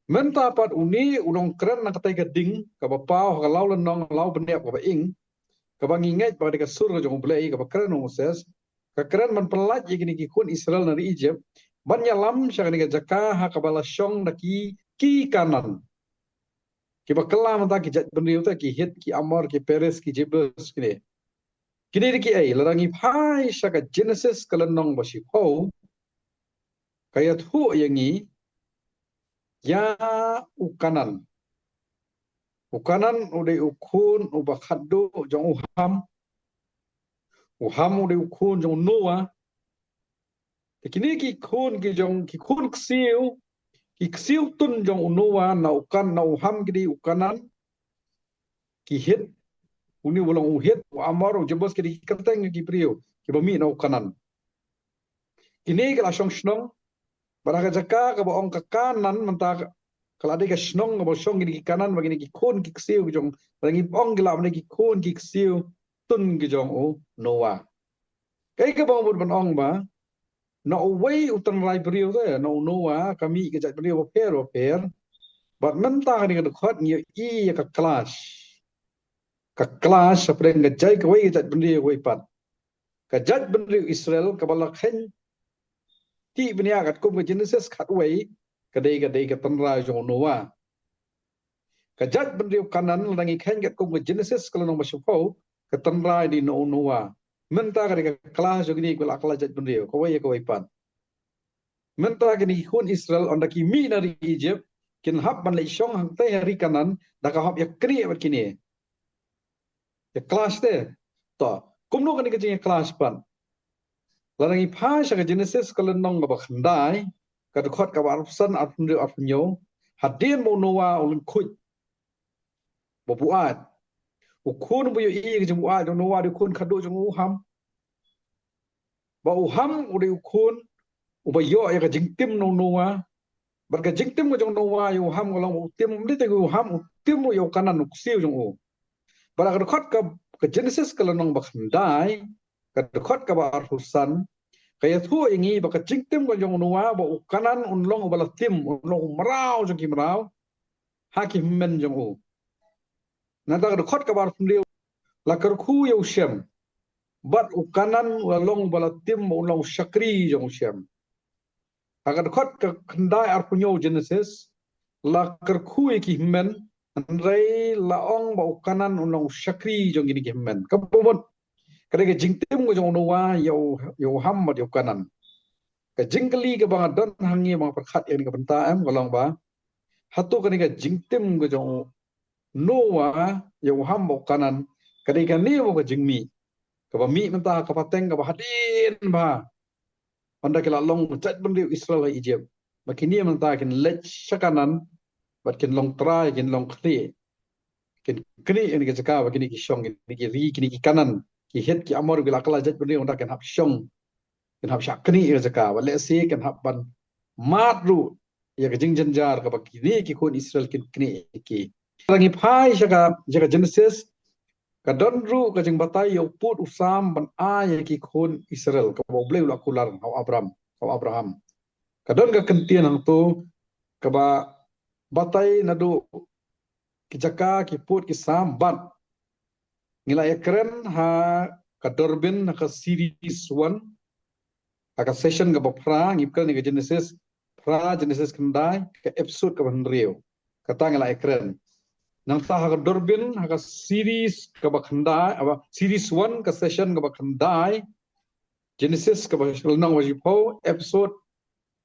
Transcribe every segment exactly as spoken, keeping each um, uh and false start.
Mynta pat une u long kren na katei ka ding, kaba paw ha ka law lynnong, law bniap kaba ing, kaba ngi ngeit ba ka dei ka sur ka jong U Blei, kaba kren u Moses, ka kren ban pyllait ïa kine ki khun Israel na ri Egypt, ban ïalam sha kane ka jaka ha kaba la shong da ki, ki Kanan. Kiba kylla mynta ki jaitbynriew te, ki Hit, ki Amor, ki Periz, ki Jebus, kine. Kine dei kiei, lada ngi phai sha ka Genesis ka lynnong ba shiphew, ka ïathuh ïa ngi, ïa u Kanan. U Kanan u dei u khun uba khatduh jong u Ham. U Ham u dei u khun jong u Noah. Te kine ki khun ki jong, ki khun ksiew, ki ksiew tun jong u Noah, na u Kan, na u Ham ki dei u Kanan, ki Hit, une u long u Hit, u Amor, u Jebus, ki dei ki kyrteng ki briew kiba mih na u Kanan. Kine ki la shong shnong, bad ha ka jaka kaba ong ka Kanan mynta ka, ka la dei ka shnong kaba shong kine ki Kanan, bad kine ki khun ki ksiew ki jong, bad ngi ong ki la dei ki khun ki ksiew tun ki jong u Noah. Kaei kaba mut ban ong ba, na uwei u tynrai briew te, na u Noah, ka mih ka jaitbynriew bapher bapher. Bad mynta kane ka dkhot ngi ïohi ïa ka clash. Ka clash hapdeng ka jait kawei ka jaitbynriew kawei pat. Ka jaitbynriew Israel kaba la kheiñ tih bniah katkum ka Genesis khatwei, ka dei, ka dei ka tynrai jong u Noah. Ka jaitbynriew Kanan, lada ngi kheiñ katkum ka Genesis ka lynnong ba shiphew, ka tynrai dei na u Noah. Mynta ka dei ka clash jong kine ki la kylla jaitbynriew, kawei ïa kawei pat. Mynta kine ki khun Israel, ynda ki mih na ri Egypt, kin hap ban leit shong hangtei ha ri Kanan, da ka hap ïaknieh bad kine. Ïa clash te. To, kumno kane ka jingïa clash pat? Lada ngi phai sha ka Genesis ka lynnong kaba khyndai, ka dkhot kaba arphew san, arphew hynriew, arphew hynñiew, hadien ba u Noah u lyngkhuid, ba buaid. U khun ba ïohi ïa ka jingbuaid jong u Noah dei u khun khatduh jong u Ham. Ba u Ham u dei u khun uba ïoh ïa ka jingtim na u Noah. Bad ka jingtim ka jong u Noah ïa u Ham ka long ba u tim, ym dei tang u Ham, u tim ruh ïa u Kanan u ksiew jong u. Bad ka dkhot ka, ka Genesis ka lynnong ba khyndai, ka dkhot kaba arphew san, ka ïathuh ïa ngi ba ka jingtim ka jong u Noah, ba u Kanan un long uba la tim, un long u mraw jong ki mraw ha ki hynmen jong u. Nangta ka dkhot kaba arphew hynriew, la kyrkhu ïa u Shem. Bad u Kanan u la long uba la tim, u long u shakri jong u Shem. Ha ka dkhot ka khyndai arphew hynñiew Genesis, la kyrkhu ïa ki hynmen, hynrei la ong ba u Kanan un long u shakri jong kine ki hynmen. Kaba mut, ka dei ka jingtim ka jong u Noah ïa u, ïa u Ham bad ïa u Kanan. Ka jingkylli kaba nga don ha ngi ba nga pyrkhat ïa kane ka bynta em, ka long ba, hato kane ka jingtim ka jong u Noah ïa u Ham bad u Kanan, ka dei kane mo ka jingmih kaba mih mynta ha ka pateng kaba hadien bha, ynda ki la long jaitbynriew Israel ha Egypt, ba kine mynta kin leit sha Kanan, bad kin long trai, kin long khlieh, kin knieh ïa kane ka jaka ba kine ki shong, kine ki ri, kine ki Kanan, ki Hit, ki Amor, ki la kylla jaitbynriew, ynda kin hap shong, kin hap shah knieh ïa ka jaka, bad lehse kin hap ban mad ruh ïa ka jingjynjar kaba kine ki khun Israel kin knieh ïa ki. Lada ngi phai sha ka, sha ka Genesis, ka don ruh ka jingbatai ïa u pud u sam ban ai ïa ki khun Israel, kaba U Blei u la kular ha u Abram, ha u Abraham. Ka don ka kyntien hangto kaba batai naduh ki jaka, ki pud, ki sam, bad ngi la ïakren ha ka Durbin, ha ka series one, ha ka session kaba phra, ngi kren ïa ka Genesis phra, Genesis khyndai, ka episode kaba hynriew. Kata ngi la ïakren. Nangta ha ka Durbin, ha ka series kaba khyndai, aba, series one, ka session kaba khyndai, Genesis kaba lynnong ba shiphew, episode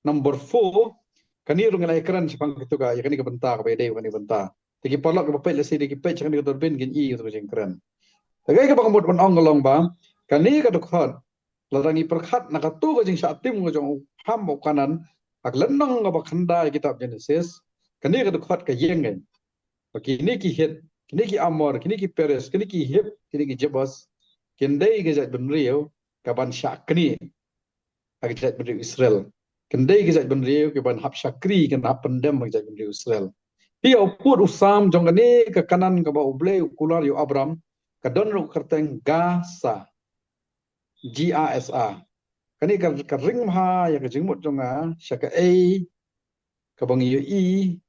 number four, kane ruh ngi la ïakren shaphang kito ka, ïa kane ka bynta kaba ïadei bad kane ka bynta. Te ki paralok kiba peit lehse dei ki peit sha kane ka Durbin kin i ïa kito ki jingkren. Te kaei kaba nga mut ban ong ka long ba, kane ka dkhot, lada ngi pyrkhat na kato ka jingshah tim ka jong u Ham bad u Kanan ha ka lynnong kaba khyndai kitab Genesis, kane ka dkhot ka ïeng, eh, ba kine ki Hit, kine ki Amor, kine ki Periz, kine ki Hib, kine ki Jebus kin dei ka jaitbynriew kaban shah knieh ha ka jaitbynriew Israel. Kin dei ka jaitbynriew kaban hap shakri, kan hap pyndem ha ka jaitbynriew Israel. Te ïa u pud u sam jong kane ka Kanan kaba U Blei u kular ïa u Abram, ka don ruh ka kyrteng Gasa. G A S A. Kane ka, ka ring bha ïa ka jingmut jong nga sha kaei kaba ngi ïohi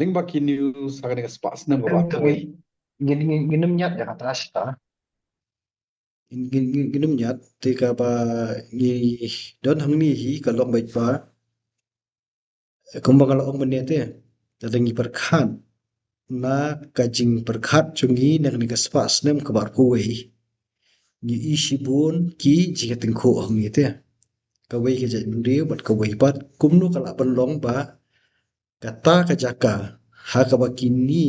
lyngba ki news ha kane ka spah snem kaba kawei. Ngin, ngin, ngin ym ñiad ïa kata shata. Ngin, ngin, ngin ym ñiad, te kaba ngi don hangne hi ka long beit ba, kumba nga la ong mynne te, lada ngi pyrkhat na ka jingpyrkhat jong ngi na kane ka spah snem kaba arphew wei, ngi i shibun ki jingïatyngkhuh hangne te. Kawei ka jaitbynriew bad kawei pat, kumno ka lah ban long ba kata ka jaka ha kaba kine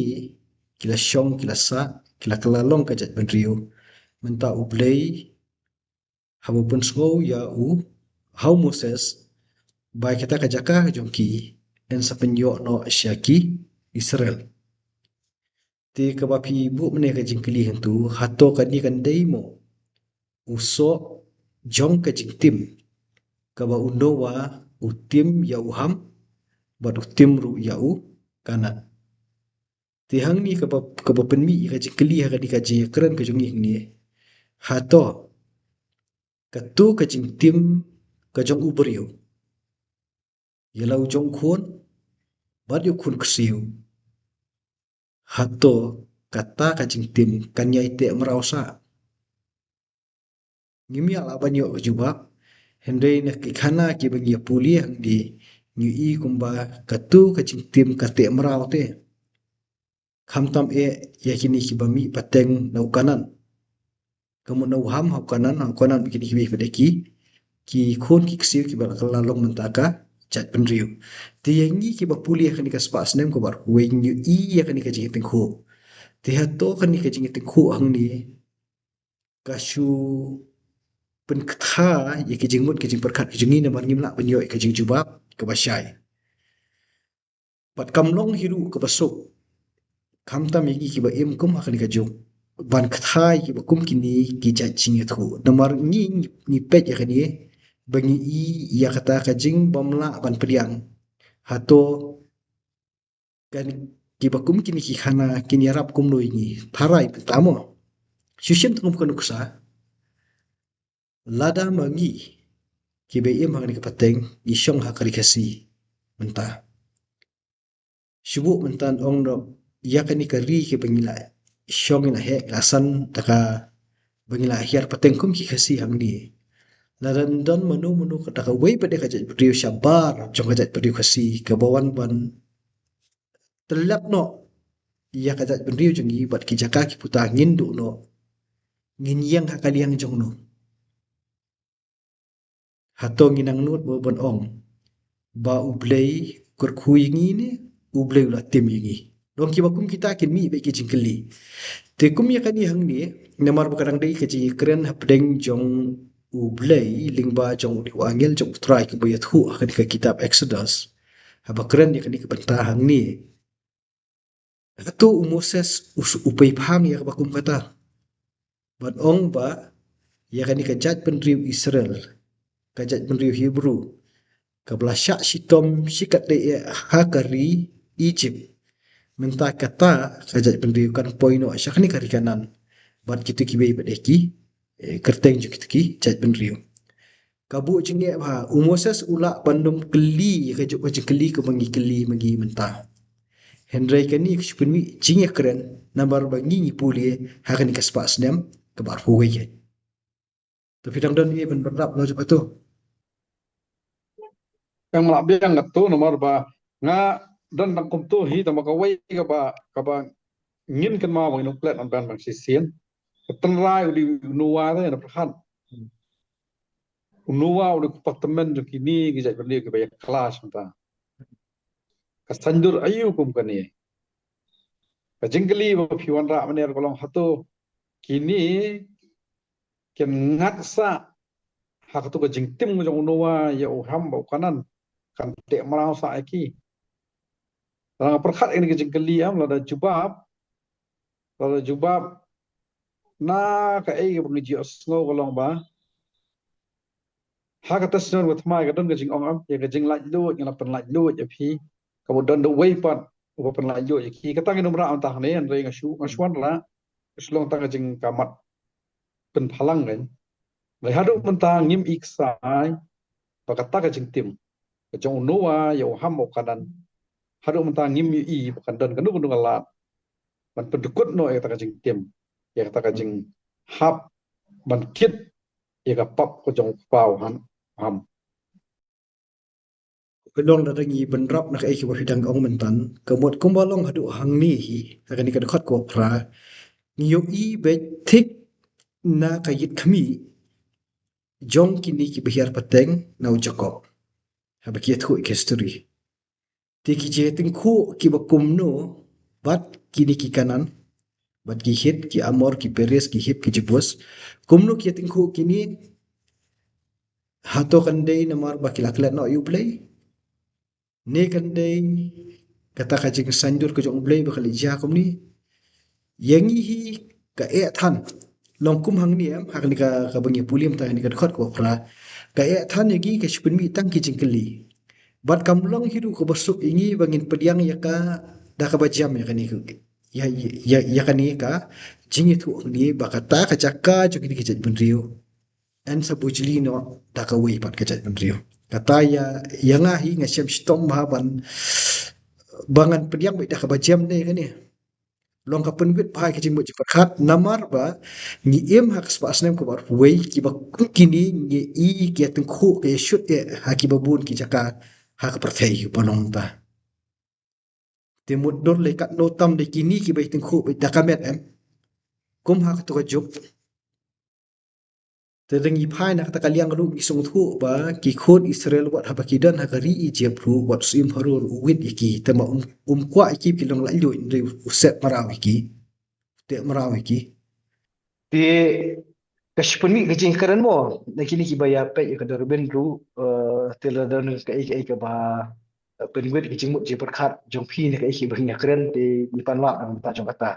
ki la shong, ki la sah, ki la kylla long ka jaitbynriew, mynta U Blei haba u pynsngew ïa u, ha u Moses, ba kata ka jaka ka jong ki yn sa pynïoh noh sha ki Israel. Te kaba phi buh mynne ka jingkylli hangtu, hato kane kan dei mo u soh jong ka jingtim kaba u Noah u tim ïa u Ham, bad u tim ruh ïa u Kanaan? Te hangne kaba, kaba pynmih ïa ka jingkylli ha kane ka jingïakren ka jong ngi hangne. Hato kato ka jingtim ka jong u briew ïa la u jong u khun bad ïa u khun ksiew, hato kata ka jingtim kan ïai teh mraw sah? Ngim ïa lah ban ïoh ka jubab, hynrei na ki khana kiba ngi ïa pule hangne, ngi i kumba kato ka jingtim ka teh mraw te. Khamtam eh ïa kine kiba mih pateng na u Kanaan. Ka mut na u Ham ha u Kanaan, ha u Kanaan bad kine kiwei pat de ki, ki khun ki ksiew kiba la kylla long mynta ka jaitbynriew. Te ïa ngi kiba pule ha kane ka spah snem kaba arphew wei ngi i ïa kane ka jingïatyngkhuh. Te hato kane ka jingïatyngkhuh hangne ka shu pynkynthah ïa ki jingmut ki jingpyrkhat ki jong ngi namar ngim lah ban ïoh ïa ka jingjubab kaba shai. Bad kam long hi ruh kaba suk, khamtam ïa ngi kiba im kum ha kane ka juk, ban kynthah ïa kiba kum kine ki jait jingïathuh. Namar ngi, ngi, ngi peit ïa kane ba ngi i ïa kata ka jingbymlah ban pdiang. Hato kan kiba kum kine ki khana kin ïarap kumno ïa ngi? Tharai mynta mo, shu shim tang kum ka nuksa. Lada ma ngi kiba im ha kane ka pateng ngi shong ha ka ri Khasi mynta, shu buh mynta ong noh ïa kane ka ri kiba ngi la shong, ngi la heh, ngi la san da kaba ngi la hiar pateng kum ki Khasi hangne. Lada don mano mano kata kawei pat de ka jaitbynriew shabar jong ka jaitbynriew Khasi kaba wan ban tyllep noh ïa ka jaitbynriew jong ngi bad ki jaka ki puta, ngin duh noh, ngin ïeng ha ka liang jong no? Hato ngin nang nud mo ban ong ba U Blei u kyrkhu ïa ngi ne U Blei u la tim ïa ngi? Long kiba kum kita kin mih bad ki jingkylli. Te kum ïa kane hangne, namar ba ka dang dei ka jingkren hapdeng jong U Blei lyngba jong u angel jong U Trai kaba ïathuh ha kane ka kitab Exodus, haba kren ïa kane ka bynta hangne. Hato u Moses u, u peiphang ïa kaba kum kata ban ong ba ïa kane ka jaitbynriew Israel, ka jaitbynriew Hebru, kaba la shah shitom shikatdei eh ha ka ri Egypt, mynta kata ka jaitbynriew kan poi noh sha kane ka ri Kanaan bad kito kiwei pat de ki, eh, kyrteng jong kito ki jaitbynriew. Ka buh jingeh bha, u Moses u lah ban ym kylli ïa kajuh ka jingkylli kaba ngi kylli ma ngi mynta. Hynrei kane ka shu pynmih jingïakren namar ba ngi ngi pule ha kane ka spah snem kaba arphew wei. To phi dang don ei ban bynrap noh jong kato? Nga lah biang kato namar ba nga don tang kumto hi, tang ba kawei kaba, kaba ngin kynmaw ba ngin ym klet ban ban ban shisien. Ka tynrai u dei u Noah te, na pyrkhat. U Noah u dei u kpartmen jong kine ki jaitbynriew kiba ïa clash mynta. Ka saiñdur aïu kum kane? Ka jingkylli ba phi wanrah mynne ka long hato kine kin ngat sah ha kato ka jingtim jong u Noah ïa u Ham bad u Kanaan, kan teh mraw sah ïa ki? Lada nga pyrkhat ïa kane ka jingkylli, em, lada jubab, lada jubab na kaei kaba ngi ju ïohsngew ka long ba ha kata ka shnong ka thymmai ka don ka jingong, em, ïa ka jinglaitluid, nga la pynlaitluid ïa phi. Kaba don da uwei pat uba pynlaitluid ïa ki. Kata ngin ym rah mynta hangne, hynrei nga shu, nga shu wanrah, ka shu long tang ka jingkhamat pynphalang kan. Hynrei haduh mynta ngim i ksai ba kata ka jingtim ka jong u Noah ïa u Ham bad u Kanaan Haduh mynta ngim ïohi ba kan don kano kano ka lad ban pyndukut noh ïa kata ka jingtim, ïa kata ka jinghap ban kit ïa ka pap ka jong u kpa u Ham. Ka long da dang i bynrap na kaei kaba phi dang ong mynta, ka mut kumba long haduh hangne hi, ha kane ka dkhot kaba phra, ngi ïohi beit thik na ka ïit khmih jong kine kiba hiar pateng na u Jakob, haba ki ïathuh ïa ka history. Te ki jingïatyngkhuh kiba kumno bad kine ki Kanaan, bad ki Hit, ki Amor, ki Peres, ki Hiv, ki Jebus? Kumno ki ïatyngkhuh kine? Hato kan dei namar ba ki la klet noh ïa U Blei? Ne kan dei kata ka jingsaiñdur ka jong U Blei ba ka la jia kumne? Ïa ngi hi ka eh than, long kum hangne em, ha kane ka, kaba ngi pule mynta kane ka dkhot kaba phra. Ka eh than ïa ngi ka shu pynmih tang ki jingkylli. Bad kam long hi ruh kaba suk ïa ngi ba ngin pdiang ïa ka da kaba jam ïa kane ka, ïa, ïa, ïa, ïa kane ka jingïathuh hangne ba kata ka jaka jong kine ki jaitbynriew yn sa bujli noh da kawei pat ka jaitbynriew. Kata ïa, ïa nga hi nga shem shitom bha ban, ba ngan pdiang beit da kaba jam ne kane. Long ka pynwit bha ïa ka jingmut jingpyrkhat namar ba ngi im ha ka spah snem kaba arphew wei kiba kum kine ngi i ki ïatyngkhuh ki ïashut eh ha kiba bun ki jaka ha ka pyrthei ba long mynta. Te mutdur lei katno tam de kine kiba ïatyngkhuh beit da ka met em. Kum ha kato ka juk. Te dang ngi phai na kata ka liang ruh ngi sngewthuh ba ki khun Israel wat haba ki don ha ka ri Ijipt ruh wat u syiem Pharaoh ruh u wit ïa ki, te ma um, um kwah ïa ki ba ki long laitluid, hynrei u set mraw ïa ki. U teh mraw ïa ki. Te ka shu pynmih ka jingkren mo na kine kiba ïa peit ïa ka doorbyn ruh, eh, te la don kaei kaei kaba, eh, pynwit ka jingmut jingpyrkhat jong phi na kaei kaba ngi ïa kren, te ngi pan lad na ka bynta jong kata.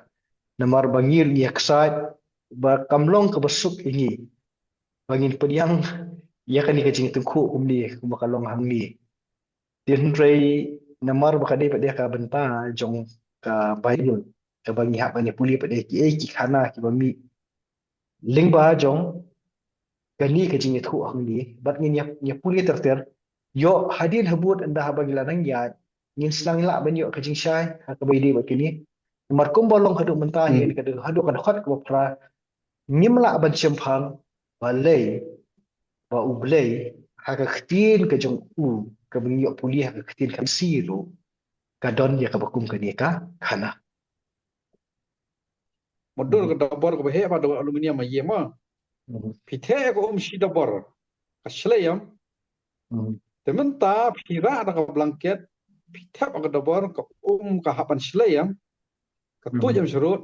Namar ba ngi ruh ngi ïa ksaid ba kam long kaba suk ïa ngi ba ngin pdiang ïa kane ka jingïatyngkhuh kumne kumba ka long hangne. Te hynrei namar ba ka dei pat de ka bynta jong ka Baibl kaba ngi hap ban ïa pule pat de kiei ki khana kiba mih lyngba jong kane ka jingïathuh hangne, bad ngin ïa, ïa pule ter ter. Ïoh hadien habud ynda haba ngi la nang ïaid ngin sa nang lah ban ïoh ka jingshai ha kaba ïadei bad kane. Namar kumba long haduh mynta hi, hmm, ka dei haduh ka dkhot kaba phra, ngim lah ban shemphang balei ba U Blei ha ka ktien ka jong u kaba ngi ïoh pule ha ka ktien ka Khasi ruh ka don ïa kaba kum kane ka khana. Mutdur ka dabor kaba heh ba da aluminium ma ïa ma. Hmm. Phi theh ka um shi dabor ka shlei em. Hmm. Te mynta phi rah da ka blanket, phi thep ka dabor, ka um ka hap ban shlei em. Ka tuid em sharud.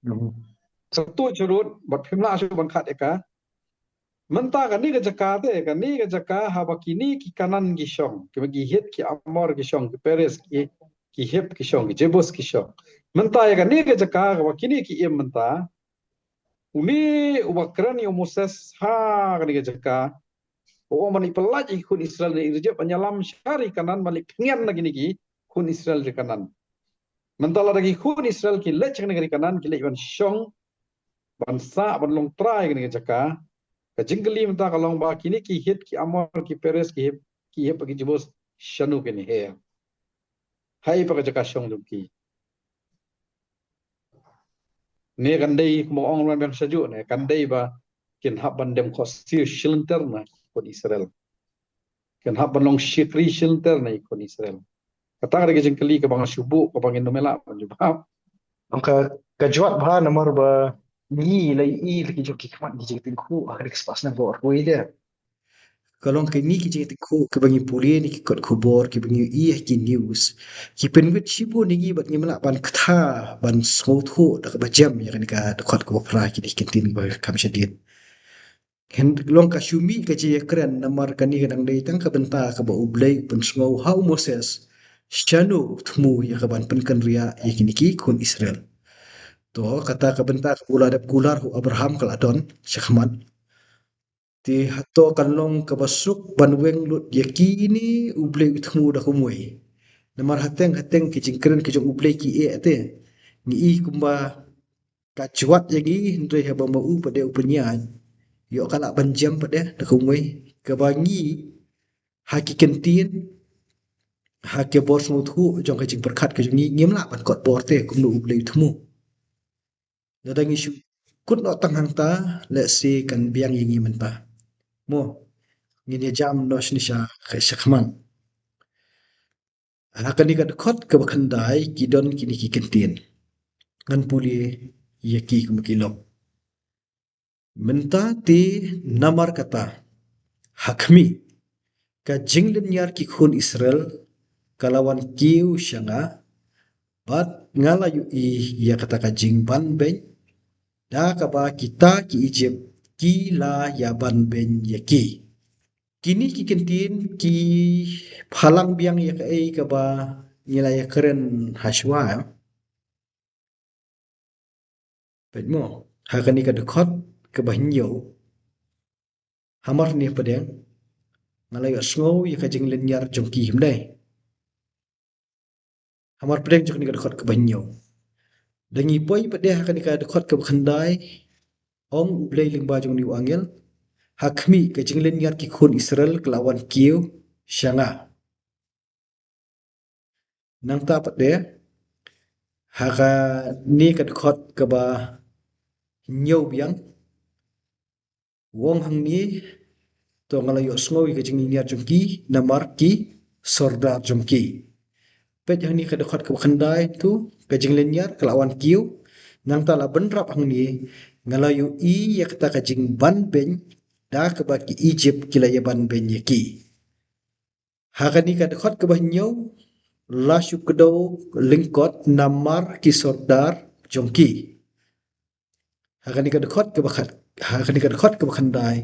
Hmm. Ka tuid sharud, bad phim lah shuh ban khat ïa ka. Mynta kane ka jaka te, kane ka jaka haba kine ki Kanaan ki shong, ki, ki Hit, ki Amor ki shong, ki Peres, ki, ki Hiv ki shong, ki Jebus ki shong. Mynta ïa kane ka jaka haba kine ki im mynta, une uba kren ïa u Moses ha kane ka jaka, u ong ban ïa pyllait ïa ki khun Israel na Ijipt ban ïalam sha ri Kanaan, ban ïa pynïaid na kine ki khun Israel ri Kanaan. Mynta lada ki khun Israel ki leit sha kane ka ri Kanaan, ki leit ban shong, ban sah, ban long trai kane ka jaka. Ka jingkylli mynta ka long ba kine ki Hit, ki Amor, ki Peres, ki Hiv, ki Hiv, ki Jebus, shano kin her? Haei pat ka jaka shong jong ki? Ne kan dei kumba ong ruh ban biang shajuh ne kan dei ba kin hap ban dem khohsiew shilynter na ki khun Israel. Kin hap ban long shakri shilynter na ki khun Israel. Kata ka dei ka jingkylli kaba nga shu buh kaba ngin ym lah ban jubab. Ong ka, ka jwat bha namar ba ngi la ïohi la ki jong ki khmat ki jingïatyngkhuh ha ka dei ka spah snem kaba arphew wei de. Ka long kine ki jingïatyngkhuh kiba ngi pule na ki kot khubor kiba ngi ïohi ha ki news, ki pynwit shibun ïa ngi bad ngim lah ban kynthah ban sngewthuh da kaba jem ïa kane ka dkhot kaba phra, kine ki kyntien kiba kham shadien. Hynrei long ka shu mih ka jingïakren namar kane ka dang dei tang ka bynta kaba U Blei u pynsngew ha u Moses shano u thmu ïa kaban pynkynriah ïa kine ki khun Israel. To kata ka bynta kaba u la dep kular ha u Abraham ka la don shakhmat. Te hato kan long kaba suk ban weng lut ïa kine U Blei u thmu da kumwei? Namar hateng hateng ki jingkren ki jong U Blei ki eh te. Ngi i kumba ka jwat ïa ngi, hynrei haba ma u pat de u pynïaid, ïoh ka lah ban jem pat de da kumwei? Kaba ngi ha ki kyntien ha ka bor sngewthuh jong ka jingpyrkhat ka jong ngi, ngim lah ban kot bor te kumno U Blei u thmu. Lada ngi shu kut noh tang hangta, lehse kan biang ïa ngi mynta. Mo, ngin ïa jam noh shane sha, sha khmat. Ha kane ka dkhot kaba khyndai ki don kine ki kyntien. Ngan pule ïa ki kum ki long. Mynta te namar kata, ha khmih, ka jinglynñiar ki khun Israel ka la wan kiew sha nga, bad nga la ïohi ïa kata ka jingbanbeiñ, da kaba kita ki Ijipt ki la ïa banbeiñ ïa ki. Kine ki kyntien ki phalang biang ïa kaei kaba ngi la ïa kren ha shuwa. Peit mo, ha kane ka dkhot kaba hynñiew. Hamar ne pdeng, nga la ïohsngew ïa ka jinglynñiar jong ki, hynrei hamar pdeng jong kane ka dkhot kaba hynñiew. Da ngi poi pat de ha kane ka dkhot kaba khyndai, ong U Blei lyngba jong une u angel, ha khmih, ka jinglynñiar ki khun Israel ka la wan kiew sha nga. Nangta pat de, ha kane ka dkhot kaba hynñiew biang, u ong hangne, to nga la ïohsngew ïa ka jinglynñiar jong ki namar ki sordar jong ki. Peit hangne ka dkhot kaba khyndai, to ka jinglynñiar ka la wan kiew. Nangta la bynrap hangne, nga la ïohi ïa kata ka jingbanbeiñ, da kaba ki Ijipt ki la ïa banbeiñ ïa ki. Ha kane ka dkhot kaba hynñiew, la shu kdew lyngkot namar ki sordar jong ki. Ha kane ka dkhot kaba khat, ha kane ka dkhot kaba khyndai,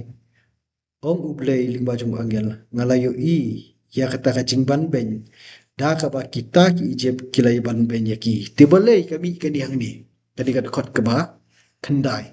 ong U Blei lyngba jong u angel, nga la ïohi ïa kata ka jingbanbeiñ, da kaba kita ki Ijipt ki la ïa banbeiñ ïa ki. Te balei ka mih kane hangne, kane ka dkhot kaba khyndai.